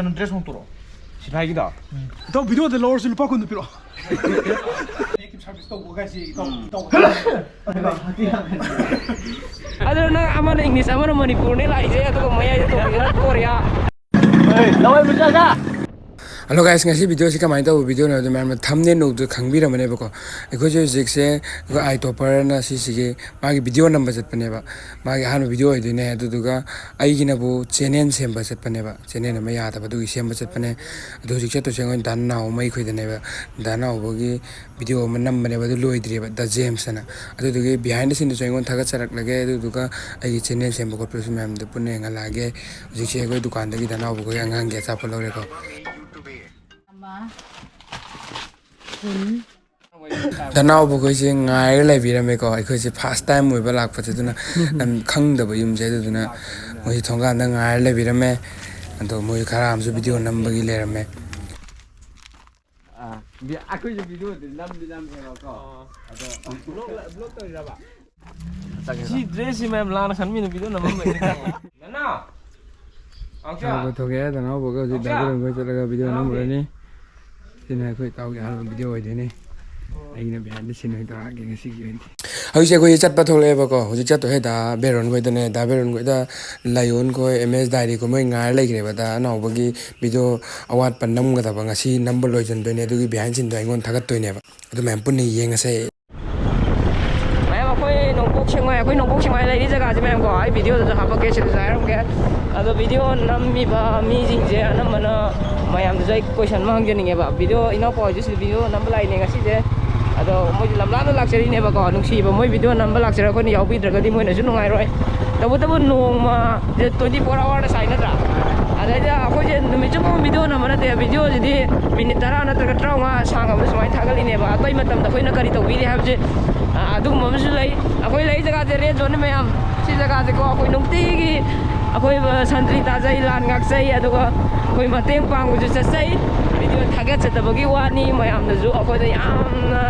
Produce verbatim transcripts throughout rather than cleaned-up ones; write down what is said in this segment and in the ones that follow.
ꯀꯩꯅꯣ, ꯗ꯭ꯔꯦꯁ ꯍꯣꯡꯇꯣꯔꯛꯑꯣ꯫ ꯁꯤꯐꯥꯏꯒꯤꯗꯣ? ꯏꯇꯥꯎ, ꯚꯤꯗꯤꯑꯣꯗ ꯂꯧꯔꯁꯨ ꯂꯨꯄꯥ ꯀꯨꯟꯗꯣ ꯄꯤꯔꯛꯑꯣ꯫ ꯁꯥꯔꯚꯤꯁ ꯇꯧꯕ ꯀꯥꯏꯁꯦ ꯏꯇꯥꯎ, ꯏꯇꯥꯎ꯫ ꯑꯗꯨ ꯅꯪ ꯑꯃꯅ ꯏꯪꯂꯤꯁ, ꯑꯃꯅ ꯃꯅꯤꯄꯨꯔꯅꯤ ꯂꯥꯛꯏꯁꯦ, ꯑꯗꯨꯒ ꯃꯌꯥꯏꯗ ꯇꯧꯕꯤꯗꯨꯅ ꯀꯣꯔꯤꯌꯥ꯫ ꯍꯜꯂꯣ ꯒꯥꯏꯁ, ꯉꯁꯤ ꯚꯤꯗꯤꯑꯣꯁꯤ ꯀꯃꯥꯏꯅ ꯇꯧꯕ ꯚꯤꯗꯤꯑꯣꯅꯣ ꯍꯥꯏꯕꯗꯣ ꯃꯌꯥꯝꯅ ꯊꯝꯅꯦꯜ ꯎꯕꯗ ꯈꯪꯕꯤꯔꯝꯃꯅꯦꯕꯀꯣ꯫ ꯑꯩꯈꯣꯏꯁꯦ ꯍꯧꯖꯤꯛꯁꯦ ꯑꯩꯈꯣꯏ ꯑꯥꯏ ꯇꯣꯄꯔꯅ ꯁꯤꯁꯤꯒꯤ ꯃꯥꯒꯤ ꯚꯤꯗꯤꯑꯣ ꯅꯝꯕ ꯆꯠꯄꯅꯦꯕ꯫ ꯃꯥꯒꯤ ꯑꯍꯥꯟꯕ ꯚꯤꯗꯤꯑꯣ ꯑꯣꯏꯗꯣꯏꯅꯦ꯫ ꯑꯗꯨꯗꯨꯒ ꯑꯩꯒꯤꯅꯕꯨ ꯆꯦꯅꯦꯜ ꯁꯦꯝꯕ ꯆꯠꯄꯅꯦꯕ꯫ ꯆꯦꯅꯦꯜ ꯑꯃ ꯌꯥꯗꯕ, ꯑꯗꯨꯒꯤ ꯁꯦꯝꯕ ꯆꯠꯄꯅꯦ꯫ ꯑꯗꯣ ꯍꯧꯖꯤꯛ ꯆꯠꯇꯣꯏꯁꯦ ꯑꯩꯈꯣꯏ ꯗꯥ ꯅꯥꯎ ꯃꯩꯈꯣꯏꯗꯅꯦꯕ꯫ ꯗꯥ ꯅꯥꯎꯕꯒꯤ ꯚꯤꯗꯤꯑꯣ ꯑꯃ ꯅꯝꯕꯅꯦꯕ, ꯑꯗꯨ ꯂꯣꯏꯗ꯭ꯔꯤꯕ, ꯗ ꯖꯦꯝꯁ ꯑꯅ꯫ ꯑꯗꯨꯗꯨꯒꯤ behind the sceneꯗꯁꯨ ꯑꯩꯉꯣꯟꯗ ꯊꯥꯒꯠꯆꯔꯛꯂꯒꯦ꯫ ꯑꯗꯨꯗꯨꯒ ꯑꯩꯒꯤ ꯆꯦꯅꯦꯜ ꯁꯦꯝꯕ ꯈꯣꯠꯄꯁꯨ ꯃꯌꯥꯝꯗ ꯄꯨꯟꯅ ꯌꯦꯡꯍꯜꯂꯛꯑꯒꯦ꯫ ꯍꯧꯖꯤꯛꯁꯦ ꯑꯩꯈꯣꯏ ꯗꯨꯀꯥꯟꯗꯒꯤ ꯗꯥ ꯅꯥꯎꯕꯈꯣꯏ ꯑꯉꯥꯡꯒꯤ ꯑꯆꯥꯄꯣꯠ ꯂꯧꯔꯦꯀꯣ꯫ ꯑꯃ, ꯀꯨꯟ꯫ ꯗꯥ ꯅꯥꯎꯕꯈꯣꯏꯁꯦ ꯉꯥꯏꯔ ꯂꯩꯕꯤꯔꯝꯃꯦꯀꯣ꯫ ꯑꯩꯈꯣꯏꯁꯦ first time ꯑꯣꯏꯕ ꯂꯥꯛꯄꯁꯦ, ꯑꯗꯨꯅ ꯌꯥꯝ ꯈꯪꯗꯕ ꯌꯨꯝꯁꯦ꯫ ꯑꯗꯨꯗꯨꯅ ꯃꯣꯏꯁꯦ ꯊꯣꯡꯒꯥꯟꯗ ꯉꯥꯏꯔ ꯂꯩꯕꯤꯔꯝꯃꯦ꯫ ꯑꯗꯣ ꯃꯣꯏ ꯈꯔ ꯑꯃꯁꯨ ꯚꯤꯗꯤꯑꯣ ꯅꯝꯕꯒꯤ ꯂꯩꯔꯝꯃꯦ꯫ ꯑꯥ, ꯚꯤ-, ꯑꯩꯈꯣꯏꯁꯨ ꯚꯤꯗꯤꯑꯣꯗꯤ ꯅꯝꯗꯤ ꯅꯝꯃꯦꯕꯀꯣ꯫ ꯑꯗꯣ ꯕ꯭ꯂꯣꯛ ꯇꯧꯔꯤꯔꯕ? ꯁꯤ ꯗ꯭ꯔꯦꯁꯁꯤ ꯃꯌꯥꯝ ꯂꯥꯟꯅ ꯈꯟꯃꯤꯅ ꯚꯤꯗꯤꯑꯣ ꯅꯝꯃꯝꯕꯩꯅꯦ꯫ ꯅꯅꯥꯎ! ꯆꯥꯎꯕ ꯊꯣꯛꯂꯛꯑꯦ꯫ ꯗꯥ ꯅꯥꯎꯕꯒ ꯍꯧꯖꯤꯛ ꯗꯥ ꯕꯤꯔꯣꯟ ꯈꯣꯏ ꯆꯠꯂꯒ ꯚꯤꯗꯤꯑꯣ ꯅꯝꯃꯨꯔꯅꯤ꯫ ꯁꯤꯅ ꯑꯩꯈꯣꯏ ꯏꯇꯥꯎꯒꯤ ꯑꯍꯥꯟꯕ ꯚꯤꯗꯤꯑꯣ ꯑꯣꯏꯗꯣꯏꯅꯤ꯫ ꯑꯩꯅ behind the scene ꯑꯣꯏꯅ ꯇꯧꯔꯛꯑꯒꯦ ꯉꯁꯤꯒꯤ ꯑꯣꯏꯅꯗꯤ꯫ ꯍꯧꯖꯤꯛꯁꯦ ꯑꯩꯈꯣꯏ ꯆꯠꯄ ꯊꯣꯛꯂꯛꯑꯦꯕꯀꯣ꯫ ꯍꯧꯖꯤꯛ ꯆꯠꯇꯣꯏꯁꯦ ꯗꯥ ꯕꯦꯔꯣꯟ ꯈꯣꯏꯗꯅꯦ꯫ ꯗꯥ ꯕꯦꯔꯣꯟ ꯈꯣꯏꯗ ꯂꯥꯏꯌꯣꯟ ꯈꯣꯏ, ꯑꯦꯝ ꯑꯦꯁ ꯗꯥꯏꯔꯤ ꯈꯣꯏ ꯃꯣꯏ ꯉꯥꯏꯔ ꯂꯩꯈ꯭ꯔꯦꯕ꯫ ꯗꯥ ꯅꯥꯎꯕꯒꯤ ꯚꯤꯗꯤꯑꯣ ꯑꯋꯥꯠꯄ ꯅꯝꯒꯗꯕ ꯉꯁꯤ ꯅꯝꯕ ꯂꯣꯏꯁꯤꯟꯗꯣꯏꯅꯦ꯫ ꯑꯗꯨꯒꯤ behind sceneꯗꯣ ꯑꯩꯉꯣꯟꯗ ꯊꯥꯒꯠꯇꯣꯏꯅꯦꯕ꯫ ꯑꯗꯨ ꯃꯌꯥꯝ ꯄꯨꯟꯅ ꯌꯦꯡꯉꯁꯦ꯫ ꯃꯌꯥꯝ, ꯑꯩꯈꯣꯏ ꯅꯣꯡꯄꯣꯛ ꯁꯦꯛꯃꯥꯏ, ꯑꯩꯈꯣꯏ ꯅꯣꯡꯄꯣꯛ ꯁꯦꯛꯃꯥꯏ ꯂꯩꯔꯤ ꯖꯒꯥꯁꯦ ꯃꯌꯥꯝ ꯀꯣ, ꯑꯩ ꯚꯤꯗꯤꯑꯣꯗꯁꯨ ꯍꯥꯄꯛꯀꯦ, ꯁꯤꯗꯁꯨ ꯍꯥꯏꯔꯝꯒꯦ꯫ ꯑꯗꯣ ꯚꯤꯗꯤꯑꯣ ꯅꯝꯃꯤꯕ ꯃꯤꯁꯤꯡꯁꯦ ꯑꯅꯝꯕꯅ ꯃꯌꯥꯝꯗꯁꯨ ꯑꯩ question ꯑꯃ ꯍꯪꯖꯅꯤꯡꯉꯦꯕ꯫ ꯚꯤꯗꯤꯑꯣ, ꯏꯅꯥꯎꯄꯥ ꯍꯣꯏꯁꯨ ꯁꯤꯗ ꯚꯤꯗꯤꯑꯣ ꯅꯝꯕ ꯂꯥꯛꯏꯅꯦ ꯉꯁꯤꯁꯦ꯫ ꯑꯗꯣ ꯃꯣꯏꯁꯨ ꯂꯝꯂꯥꯞꯅ ꯂꯥꯛꯆꯔꯤꯅꯦꯕꯀꯣ, ꯅꯨꯡꯁꯤꯕ, ꯃꯣꯏ ꯚꯤꯗꯤꯑꯣ ꯅꯝꯕ ꯂꯥꯛꯆꯔꯒ ꯑꯩꯈꯣꯏꯅ ꯌꯥꯎꯕꯤꯗ꯭ꯔꯒꯗꯤ ꯃꯣꯏꯅꯁꯨ ꯅꯨꯡꯉꯥꯏꯔꯣꯏ꯫ ꯇꯧꯕꯇꯕꯨ ꯅꯣꯡꯃꯁꯦ twenty four hourꯗ ꯁꯥꯏ ꯅꯠꯇ꯭ꯔꯥ? ꯑꯗꯩꯗ ꯑꯩꯈꯣꯏꯁꯦ ꯅꯨꯃꯤꯠ ꯆꯨꯞꯄ ꯑꯃ ꯚꯤꯗꯤꯑꯣ ꯅꯝꯕ ꯅꯠꯇꯦ, ꯚꯤꯗꯤꯑꯣꯁꯤꯗꯤ ꯃꯤꯅꯤꯠ ꯇꯔꯥ ꯅꯠꯇ꯭ꯔꯒ ꯇꯔꯥꯃꯉꯥ ꯁꯥꯡꯉꯕꯗ ꯁꯨꯃꯥꯏꯅ ꯊꯥꯒꯠꯂꯤꯅꯦꯕ꯫ ꯑꯇꯩ ꯃꯇꯝꯗ ꯑꯩꯈꯣꯏꯅ ꯀꯔꯤ ꯇꯧꯕꯤꯔꯤ ꯍꯥꯏꯕꯁꯦ, ꯑ, ꯑꯗꯨꯒꯨꯝꯕ ꯑꯃꯁꯨ ꯂꯩ꯫ ꯑꯩꯈꯣꯏ ꯂꯩ ꯖꯒꯥꯁꯦ red zoneꯅꯤ ꯃꯌꯥꯝ꯫ ꯁꯤ ꯖꯒꯥꯁꯦꯀꯣ ꯑꯩꯈꯣꯏ ꯅꯨꯡꯇꯤꯒꯤ ꯑꯩꯈꯣꯏ, ꯑ, ꯁꯟꯇ꯭ꯔꯤ ꯇꯥꯖꯩ, ꯂꯥꯟ ꯉꯥꯛꯆꯩ, ꯑꯗꯨꯒ ꯑꯩꯈꯣꯏ ꯃꯇꯦꯡ ꯄꯥꯡꯕꯁꯨ ꯆꯠꯆꯩ꯫ ꯚꯤꯗꯤꯑꯣ ꯊꯥꯒꯠꯆꯗꯕꯒꯤ ꯋꯥꯅꯤ, ꯃꯌꯥꯝꯅꯁꯨ ꯑꯩꯈꯣꯏꯗ ꯌꯥꯝꯅ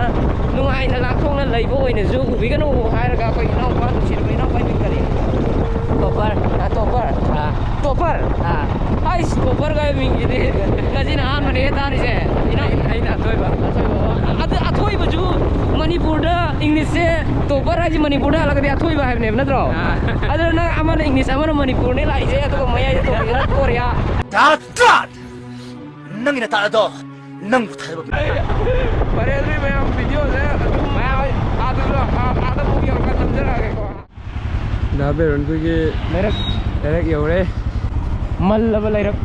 ꯅꯨꯡꯉꯥꯏꯅ ꯂꯥꯞꯊꯣꯛꯅ ꯂꯩꯕ ꯑꯣꯏꯅꯁꯨ ꯎꯕꯤꯒꯅꯨ ꯍꯥꯏꯔꯒ ꯑꯩꯈꯣꯏ ꯏꯅꯥꯎꯄꯥ ꯅꯨꯡꯁꯤꯔꯕ ꯏꯅꯥꯎꯄꯥꯒꯤ ꯃꯤꯡ ꯀꯔꯤ? ꯇꯣꯄꯔ, ꯑ, ꯇꯣꯄꯔ, ꯑ, ꯇꯣꯄꯔ, ꯑ, ꯑꯩꯁ, ꯇꯣꯄꯔꯒ ꯃꯤꯡꯁꯤꯗꯤ ꯉꯁꯤꯅ ꯑꯍꯥꯟꯕꯅꯦ ꯇꯥꯔꯤꯁꯦ꯫ ꯏꯅꯥꯎ ꯑꯩꯅ ꯑꯊꯣꯏꯕ꯫ ꯑꯊꯣꯏꯕ꯫ ꯑꯗꯨ ꯑꯊꯣꯏꯕꯁꯨ ꯃꯅꯤꯄꯨꯔꯗ ꯏꯪꯂꯤꯁꯁꯦ ꯇꯣꯞꯄꯔ ꯍꯥꯏꯁꯦ ꯃꯅꯤꯄꯨꯔꯗ ꯍꯜꯂꯒꯗꯤ ꯑꯊꯣꯏꯕ ꯍꯥꯏꯕꯅꯦꯕ ꯅꯠꯇ꯭ꯔꯣ? ꯑꯥ꯫ ꯑꯗꯨꯅ ꯅꯪ ꯑꯃꯅ ꯏꯪꯂꯤꯁ ꯑꯃꯅ ꯃꯅꯤꯄꯨꯔꯅꯦ ꯂꯥꯛꯏꯁꯦ, ꯑꯗꯨꯒ ꯃꯌꯥꯏꯗ ꯇꯣꯞꯄꯤꯁꯤꯅ ꯀꯣꯔꯤꯌꯥ꯫ ꯅꯪꯒꯤ ꯅꯇꯥꯗꯣ ꯅꯪꯕꯨ ꯊꯥꯖꯕ꯫ ꯐꯔꯦ ꯑꯗꯨꯗꯤ ꯃꯌꯥꯝ, ꯚꯤꯗꯤꯑꯣꯁꯦ ꯑꯗꯨꯝ ꯃꯌꯥꯝ ꯑꯥꯗ, ꯑꯥꯗ ꯑꯃꯨꯛ ꯌꯧꯔꯒ ꯅꯝꯖꯔꯛꯑꯒꯦꯀꯣ꯫ ꯗꯥ ꯕꯦꯔꯣꯟꯈꯣꯏꯒꯤ ꯂꯩꯔꯛ꯫ ꯂꯩꯔꯛ ꯌꯧꯔꯦ꯫ ꯃꯜꯂꯕ ꯂꯩꯔꯛ꯫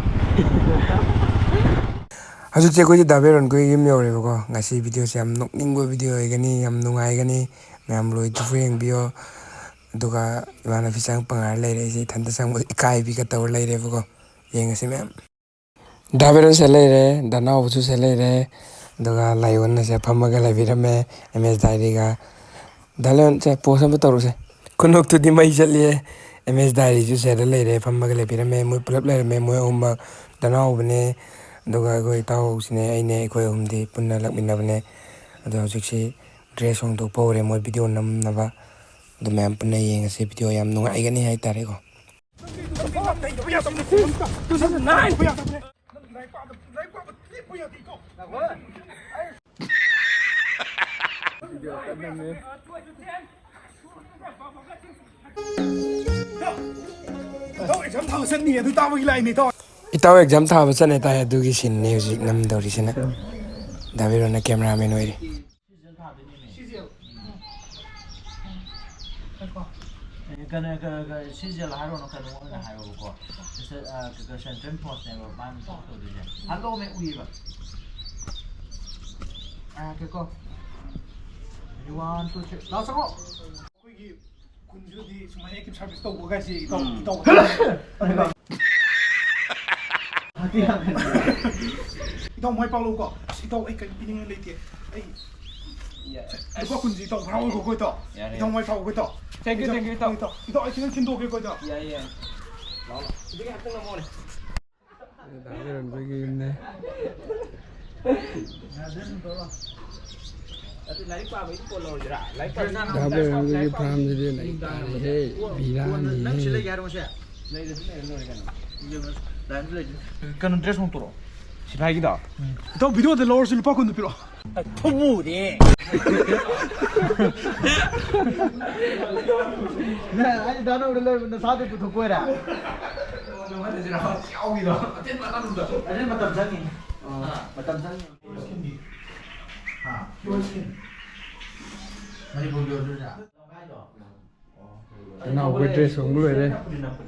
ꯍꯧꯖꯤꯛꯁꯦ ꯑꯩꯈꯣꯏꯁꯦ ꯗꯥ ꯕꯦꯔꯣꯟꯈꯣꯏ ꯌꯨꯝ ꯌꯧꯔꯦꯕꯀꯣ꯫ ꯉꯁꯤ ꯚꯤꯗꯤꯑꯣꯁꯦ ꯌꯥꯝ ꯅꯣꯛꯅꯤꯡꯕ ꯚꯤꯗꯤꯑꯣ ꯑꯣꯏꯒꯅꯤ, ꯌꯥꯝ ꯅꯨꯡꯉꯥꯏꯒꯅꯤ꯫ ꯃꯌꯥꯝ ꯂꯣꯏꯗ꯭ꯔꯤꯐꯥꯎ ꯌꯦꯡꯕꯤꯌꯣ꯫ ꯑꯗꯨꯒ ꯏꯃꯥꯟꯅꯕꯤ ꯆꯪꯉꯛꯄ ꯉꯥꯏꯔ ꯂꯩꯔꯦ꯫ ꯑꯩꯁꯦ ꯏꯊꯟꯇ ꯆꯪꯕ ꯏꯀꯥꯏꯕꯤꯒ ꯇꯧꯔ ꯂꯩꯔꯦꯕꯀꯣ꯫ ꯌꯦꯡꯉꯁꯤ ꯃꯌꯥꯝ꯫ ꯗꯥ ꯕꯦꯔꯣꯟꯁꯦ ꯂꯩꯔꯦ, ꯗꯥ ꯅꯥꯎꯕꯁꯨ ꯁꯦ ꯂꯩꯔꯦ, ꯑꯗꯨꯒ ꯂꯥꯏꯑꯣꯟꯅꯁꯦ ꯐꯝꯃꯒ ꯂꯩꯕꯤꯔꯝꯃꯦ, ꯑꯦꯝ ꯑꯦꯁ ꯗꯥꯏꯔꯤꯒ꯫ ꯗꯥ ꯂꯥꯏꯑꯣꯟꯁꯦ ꯄꯣꯁ ꯑꯃ ꯇꯧꯔꯨꯁꯦ꯫ ꯈꯨꯅꯣꯛꯇꯨꯗꯤ ꯃꯩ ꯆꯠꯂꯤꯍꯦ꯫ ꯑꯦꯝ ꯑꯦꯁ ꯗꯥꯏꯔꯤꯁꯨ ꯁꯦꯗ ꯂꯩꯔꯦ, ꯐꯝꯃꯒ ꯂꯩꯕꯤꯔꯝꯃꯦ꯫ ꯃꯣꯏ ꯄꯨꯂꯞ ꯂꯩꯔꯝꯃꯦ, ꯃꯣꯏ ꯑꯍꯨꯝꯃꯛ꯫ ꯗꯥ ꯅꯥꯎꯕꯅꯦ, ꯑꯗꯨꯒ ꯑꯩꯈꯣꯏ ꯏꯇꯥꯎꯁꯤꯅꯦ, ꯑꯩꯅꯦ, ꯑꯩꯈꯣꯏ ꯑꯍꯨꯝꯗꯤ ꯄꯨꯟꯅ ꯂꯥꯛꯃꯤꯟꯅꯕꯅꯦ꯫ ꯑꯗꯣ ꯍꯧꯖꯤꯛꯁꯤ ꯗ꯭ꯔꯦꯁ ꯍꯣꯡꯗꯣꯛꯄ ꯍꯧꯔꯦ, ꯃꯣꯏ ꯚꯤꯗꯤꯑꯣ ꯅꯝꯅꯕ꯫ ꯑꯗꯨ ꯃꯌꯥꯝ ꯄꯨꯟꯅ ꯌꯦꯡꯉꯁꯤ, ꯚꯤꯗꯤꯑꯣ ꯌꯥꯝ ꯅꯨꯡꯉꯥꯏꯒꯅꯤ ꯍꯥꯏꯇꯥꯔꯦꯀꯣ꯫ ꯏꯇꯥꯎ ꯑꯦꯛꯖꯥꯝ ꯊꯥꯕ ꯆꯠꯅꯤ, ꯑꯗꯨ ꯇꯥꯕꯒꯤ ꯂꯥꯛꯏꯅꯦ, ꯏꯇꯥꯎ꯫ ꯏꯇꯥꯎ ꯑꯦꯛꯖꯥꯝ ꯊꯥꯕ ꯆꯠꯅꯤ ꯇꯥꯏ, ꯑꯗꯨꯒꯤ ꯁꯤꯟꯅꯤ ꯍꯧꯖꯤꯛ ꯅꯝꯗꯧꯔꯤꯁꯤꯅ꯫ ꯗꯥ ꯕꯤꯔꯣꯟꯅ ꯀꯦꯃꯦꯔꯥꯃꯦꯟ ꯑꯣꯏꯔꯤ꯫ ꯁꯤꯁꯦ ꯊꯥꯗꯣꯏꯅꯦꯃꯦ꯫ ꯁꯤꯁꯦ꯫ ꯎꯝ꯫ ꯉꯥꯏꯈꯣ꯫ ꯑꯦ, ꯀꯩꯅꯣ, ꯀ-, ꯀ-, ꯁꯤꯁꯦ ꯍꯥꯏꯔꯣꯅ ꯀꯩꯅꯣ ꯑꯣꯏꯅ ꯍꯥꯏꯔꯣꯕꯀꯣ꯫ ꯁꯤꯁꯦ, ꯑ, ꯀ-, ꯀ-, ꯁꯦꯟꯇ꯭ꯔꯦꯜ ꯐꯣꯔꯁꯅꯦꯕ ꯃꯥꯅ ꯇꯧꯗꯣꯏꯁꯦ꯫ ꯍꯜꯂꯣꯃꯦ, ꯎꯏꯌꯦꯕ꯫ ꯑ, ꯉꯥꯏꯈꯣꯀꯣ꯫ One, two, three. ꯂꯥꯎ, ꯆꯪꯉꯣ꯫ ꯑꯩꯈꯣꯏꯒꯤ ꯈꯨꯟꯁꯤꯗꯗꯤ ꯁꯨꯃꯥꯏꯅ ꯑꯦꯛꯇꯤꯚ ꯁꯥꯔꯚꯤꯁ ꯇꯧꯕꯒꯥꯏꯁꯦ ꯏꯇꯥꯎ, ꯎꯝ꯫ ꯏꯇꯥꯎ꯫ ꯏꯇꯥꯎ ꯃꯥꯏ ꯄꯥꯛꯂꯧꯀꯣ꯫ ꯑꯁ, ꯏꯇꯥꯎ, ꯑꯩ ꯀꯔꯤꯝ ꯄꯤꯅꯤꯡꯉꯥꯏ ꯂꯩꯇꯦ꯫ ꯑꯩ ꯌꯥ-, ꯂꯨꯄꯥ ꯑꯁ꯫ ꯀꯨꯟꯁꯦ ꯏꯇꯥꯎ ꯍꯔꯥꯎ ꯑꯣꯏꯈꯣꯀꯣ, ꯏꯇꯥꯎ꯫ ꯌꯥꯔꯦ, ꯏꯇꯥꯎ ꯌꯥꯔꯦ꯫ ꯃꯥꯏ ꯄꯥꯛꯂꯧꯀꯣ, ꯏꯇꯥꯎ꯫ Thank you, ꯏꯇꯥꯎ, thank you, ꯏꯇꯥꯎ꯫ ꯏꯇꯥꯎ, ꯏꯇꯥꯎ, ꯑꯩ ꯈꯤꯇꯪ ꯊꯤꯟꯗꯣꯛꯀꯦꯀꯣ, ꯏꯇꯥꯎ꯫ ꯌꯥꯏ, ꯌꯥꯏ꯫ ꯂꯥꯛꯑꯣ, ꯂꯥꯛꯑꯣ꯫ ꯁꯤꯗꯒꯤ ꯉꯥꯛꯇꯪ ꯅꯝꯃꯛꯑꯣꯅꯦ꯫ ꯗꯥ ꯕꯤꯔꯣꯟꯈꯣꯏꯒꯤ ꯌꯨꯝꯅꯦ꯫ ꯑꯗꯨ ꯂꯥꯏꯔꯤꯛ ꯄꯥꯕꯒꯤ ꯀꯣꯜ ꯂꯧꯔꯁꯤꯔꯥ? ꯂꯥꯏꯔꯤꯛ ꯄꯥꯕꯒꯤ ꯗꯥ ꯕꯤꯔꯣꯟꯈꯣꯏꯒꯤ ꯐꯥꯔꯝꯁꯤꯗꯤ ꯅꯩ ꯇꯥꯔꯦꯍꯦ, ꯕꯤꯔꯥꯅꯤꯍꯦ꯫ ꯅꯪ ꯁꯤ ꯂꯩꯒꯦ ꯍꯥꯏꯔꯣ ꯉꯁꯤ? ꯂꯩꯔꯁꯨ ꯂꯩꯔ ꯂꯣꯏꯔꯦ ꯀꯩꯅꯣ꯫ ꯀꯩꯅꯣ, ꯗ꯭ꯔꯦꯁ ꯍꯣꯡꯇꯣꯔꯛꯑꯣ꯫ ꯁꯤꯐꯥꯏꯒꯤꯗꯣ? ꯏꯇꯥꯎ, ꯚꯤꯗꯤꯑꯣꯗ ꯂꯧꯔꯁꯨ ꯂꯨꯄꯥ ꯀꯨꯟꯗꯣ ꯄꯤꯔꯛꯑꯣ꯫ ꯊꯨꯝꯃꯨꯗꯤ꯫ ꯅꯪ ꯑꯩ ꯗꯥ ꯅꯧꯔ ꯂꯩꯕ ꯅꯁꯥꯗꯤ ꯄꯨꯊꯣꯛꯄ ꯑꯣꯏꯔꯦ꯫ ꯑꯗꯨ ꯃꯇꯝ ꯆꯪꯉꯤ꯫ ꯃꯇꯝ ꯆꯪꯉꯤ꯫ ꯃꯅꯤꯄꯨꯔꯒꯤ ꯑꯣꯏꯗꯣꯏꯔꯥ? ꯑꯅꯥꯎꯕꯒꯤ ꯗ꯭ꯔꯦꯁ ꯍꯣꯡꯕ ꯂꯣꯏꯔꯦ꯫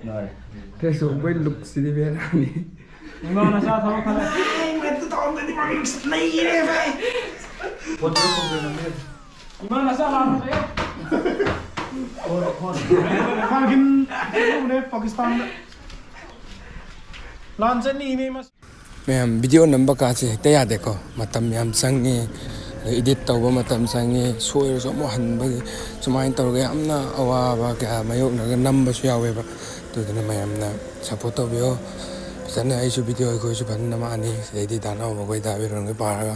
ꯂꯣꯏꯔꯦ꯫ ꯗ꯭ꯔꯦꯁ ꯍꯣꯡꯕꯒꯤ ꯂꯨꯛꯁꯤꯗꯤ ꯕꯦꯔꯥꯅꯤ꯫ ꯏꯃꯥ ꯅꯆꯥ ꯊꯕꯛ ꯈꯔ꯫ ꯅꯩꯔꯦ ꯚꯥꯏ꯫ ꯏꯃꯥ ꯅꯆꯥ ꯂꯥꯛꯈ꯭ꯔꯦ꯫ ꯀꯥꯔꯒꯤꯜ ꯇꯧꯕꯅꯦ ꯄꯥꯀꯤꯁꯇꯥꯟꯗ꯫ ꯂꯥꯟ ꯆꯠꯅꯤꯅꯦ ꯃꯁ- ꯃꯌꯥꯝ, ꯚꯤꯗꯤꯑꯣ ꯅꯝꯕ ꯀꯥꯁꯦ ꯍꯦꯛꯇ ꯌꯥꯗꯦꯀꯣ꯫ ꯃꯇꯝ ꯌꯥꯝ ꯆꯪꯉꯤ, ꯑꯗꯩ ꯏꯗꯤꯠ ꯇꯧꯕ ꯃꯇꯝ ꯆꯪꯉꯤ, ꯁꯣꯏꯔꯁꯨ ꯑꯃꯨꯛ ꯍꯟꯕꯒꯤ, ꯁꯨꯃꯥꯏꯅ ꯇꯧꯔꯒ ꯌꯥꯝꯅ ꯑꯋꯥꯕ ꯀꯌꯥ ꯃꯥꯌꯣꯛꯅꯔꯒ ꯅꯝꯕꯁꯨ ꯌꯥꯎꯋꯦꯕ꯫ ꯑꯗꯨꯗꯨꯅ ꯃꯌꯥꯝꯅ ꯁꯞꯄꯣꯔꯠ ꯇꯧꯕꯤꯌꯣ꯫ ꯐꯖꯅ ꯑꯩꯁꯨ ꯚꯤꯗꯤꯑꯣ ꯑꯩꯈꯣꯏꯁꯨ ꯐꯖꯅ ꯅꯝꯃꯛꯑꯅꯤ꯫ ꯁꯤꯗꯩꯗꯤ ꯗꯥ ꯅꯥꯎꯕꯈꯣꯏ, ꯗꯥ ꯕꯤꯔꯣꯟꯈꯣꯏ ꯄꯥꯔꯒ꯫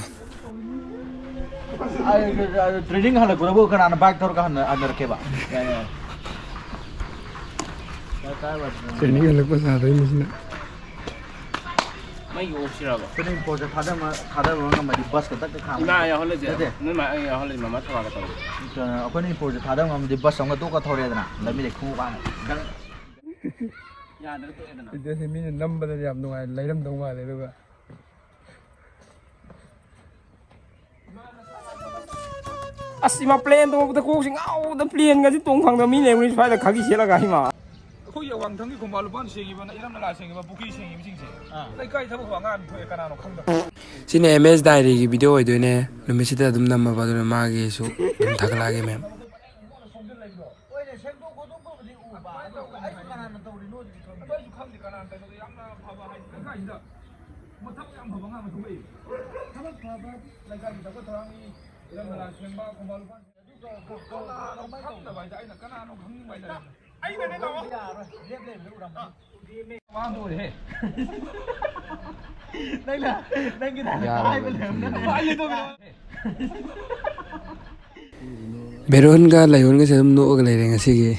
ꯇ꯭ꯔꯦꯅꯤꯡ ꯍꯜꯂꯛꯄꯗꯕꯨ ꯀꯅꯥꯅ ꯕꯥꯏꯛ ꯊꯧꯔꯒ ꯍꯟꯅ-, ꯍꯟꯅꯔꯛꯀꯦꯕ? ꯇ꯭ꯔꯦꯅꯤꯡ ꯍꯜꯂꯛꯄ ꯁꯥꯗꯣꯏꯅꯤ ꯁꯤꯅ꯫ ꯃꯩꯒꯤ ꯑꯣꯛꯁꯤꯔꯕ? ꯑꯩꯈꯣꯏꯅ ꯏꯝꯄꯣꯔꯠꯁꯦ ꯊꯥꯗꯕ, ꯊꯥꯗꯕ ꯉꯝꯃꯗꯤ ꯕꯁ ꯈꯛꯇ ꯈꯥꯝꯃ-, ꯏꯃꯥ ꯌꯥꯎꯍꯜꯂꯁꯦ꯫ ꯅꯠꯇꯦ꯫ ꯅꯣꯏ ꯃꯥ ꯌꯥꯎꯍꯜꯂꯁꯦ, ꯃꯃꯥ ꯊꯧꯔꯛꯑꯒ ꯇꯧꯔꯁꯦ꯫ ꯑꯩꯈꯣꯏꯅ ꯏꯝꯄꯣꯔꯠꯁꯦ ꯊꯥꯗꯕ ꯉꯝꯃꯗꯤ ꯕꯁ ꯑꯃꯒ ꯇꯣꯛꯑꯒ ꯊꯧꯔꯦꯗꯅ, ꯂꯝꯕꯤꯗ ꯈꯣꯡꯎꯞ ꯍꯥꯟꯅ ꯗꯪ꯫ ꯌꯥꯗ꯭ꯔꯥ ꯇꯣꯛꯑꯦꯗꯅ꯫ ꯚꯤꯗꯤꯑꯣꯁꯦ ꯃꯤꯅ ꯅꯝꯕꯗꯗꯤ ꯌꯥꯝ ꯅꯨꯡꯉꯥꯏ, ꯂꯩꯔꯝꯗꯧ ꯃꯥꯜꯂꯦ, ꯑꯗꯨꯒ ꯑꯁ, ꯏꯃꯥ, ꯄ꯭ꯂꯦꯟ ꯇꯣꯡꯕꯗ ꯀꯣꯛꯁꯤ ꯉꯥꯎꯕꯗ, ꯄ꯭ꯂꯦꯟꯒꯁꯤ ꯇꯣꯡ ꯐꯪꯗꯕ ꯃꯤ ꯂꯩꯕꯅꯤ ꯁ꯭ꯋꯥꯏꯗ ꯈꯥꯒꯤ ꯁꯦꯠꯂꯒ, ꯏꯃꯥ꯫ ꯑꯩꯈꯣꯏꯒꯤ ꯑꯋꯥꯡꯊꯪꯒꯤ ꯈꯣꯡꯕꯥꯟ ꯂꯨꯄꯥꯟ ꯁꯦꯡꯉꯤꯕ, ꯏꯔꯝ ꯅꯂꯥ ꯁꯦꯡꯉꯤꯕ, ꯄꯨꯈ꯭ꯔꯤ ꯁꯦꯡꯉꯤꯕꯁꯤꯡꯁꯦ, ꯑꯥ, ꯂꯩꯀꯥꯏ ꯊꯕꯛ ꯐꯕ ꯑꯉꯥꯡ ꯊꯣꯛꯑꯦ, ꯀꯅꯥꯅꯣ ꯈꯪꯗꯕ꯫ ꯁꯤꯅ ꯑꯦꯝ ꯑꯦꯁ ꯗꯥꯏꯔꯤꯒꯤ ꯚꯤꯗꯤꯑꯣ ꯑꯣꯏꯗꯣꯏꯅꯦ꯫ ꯅꯨꯃꯤꯠꯁꯤꯗ ꯑꯗꯨꯝ ꯅꯝꯃꯕ, ꯑꯗꯨꯅ ꯃꯥꯒꯤꯁꯨ ꯑꯗꯨꯝ ꯊꯥꯒꯠꯂꯛꯑꯒꯦ, ꯃꯌꯥꯝ꯫ ꯍꯣꯏꯅꯦ, ꯁꯦꯡꯗꯣꯛ ꯈꯣꯠꯇꯣꯛꯄꯕꯨꯗꯤ ꯎꯕ, ꯑꯗꯣ ꯑꯩꯁꯨ ꯀꯅꯥꯅ ꯇꯧꯔꯤꯅꯣꯗꯤ ꯈꯪꯗꯦ꯫ ꯑꯗꯣ ꯑꯩꯁꯨ ꯈꯪꯗꯦ ꯀꯅꯥꯅ ꯇꯧꯔꯤꯅꯣ, ꯌꯥꯝꯅ ꯐꯕ ꯍꯥꯏꯗꯤ ꯂꯩꯀꯥꯏꯁꯤꯗ ꯃꯊꯛ ꯌꯥꯝ ꯐꯕ ꯑꯉꯥꯡ ꯑꯃ ꯊꯣꯛꯂꯛꯏ꯫ ꯊꯕꯛ ꯐꯕ ꯂꯩꯀꯥꯏꯒꯤ ꯊꯕꯛ ꯊꯧꯔꯥꯡꯒꯤ ꯏꯔꯝ ꯅꯂꯥ ꯁꯦꯡꯕ, ꯈꯣꯡꯕꯥꯟ ꯂꯨꯄꯥꯟ ꯁꯦꯡꯕ꯫ ꯑꯗꯨꯒ ꯀꯅꯥꯅꯣ ꯈꯪꯗꯕ ꯍꯥꯏꯗꯤ ꯑꯩꯅ ꯀꯅꯥꯅꯣ ꯈꯪꯅꯤꯡꯕ ꯍꯥꯏꯇꯥꯔꯦ꯫ ꯑꯩꯅꯅꯦ ꯇꯧꯕ꯫ ꯌꯥꯔꯣꯏ, ꯂꯦꯞ ꯂꯩꯕꯗ ꯎꯔꯝꯃꯅꯤ꯫ ꯋꯥ ꯑꯃ ꯂꯣꯏꯔꯦꯍꯦ꯫ ꯅꯪꯅ, ꯅꯪꯒꯤ ꯌꯥꯔꯣꯏ꯫ ꯍꯥꯏꯕ ꯂꯩꯔꯝꯒꯅꯤ꯫ ꯄꯥꯏ ꯂꯩꯊꯣꯛꯄꯤꯔꯣ꯫ ꯕꯦꯔꯣꯟꯒ ꯂꯥꯏꯑꯣꯟꯒꯁꯦ ꯑꯗꯨꯝ ꯅꯣꯛꯑꯒ ꯂꯩꯔꯦ ꯉꯁꯤꯒꯤ꯫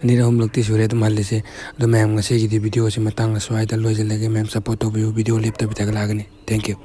ꯑꯅꯤꯔꯛ ꯑꯍꯨꯝꯂꯛꯇꯤ ꯁꯨꯔꯦ ꯑꯗꯨꯝ ꯍꯜꯂꯤꯁꯦ꯫ ꯑꯗꯣ ꯃꯌꯥꯝ, ꯉꯁꯤꯒꯤꯗꯤ video ꯁꯤ ꯃꯇꯥꯡ ꯑꯁ꯭ꯋꯥꯏꯗ ꯂꯣꯏꯁꯤꯜꯂꯒꯦ꯫ ꯃꯌꯥꯝ support ꯇꯧꯕꯤꯌꯨ, video ꯂꯦꯞꯇꯕꯤ ꯊꯥꯒꯠꯂꯛꯑꯒꯅꯤ꯫ Thank you꯫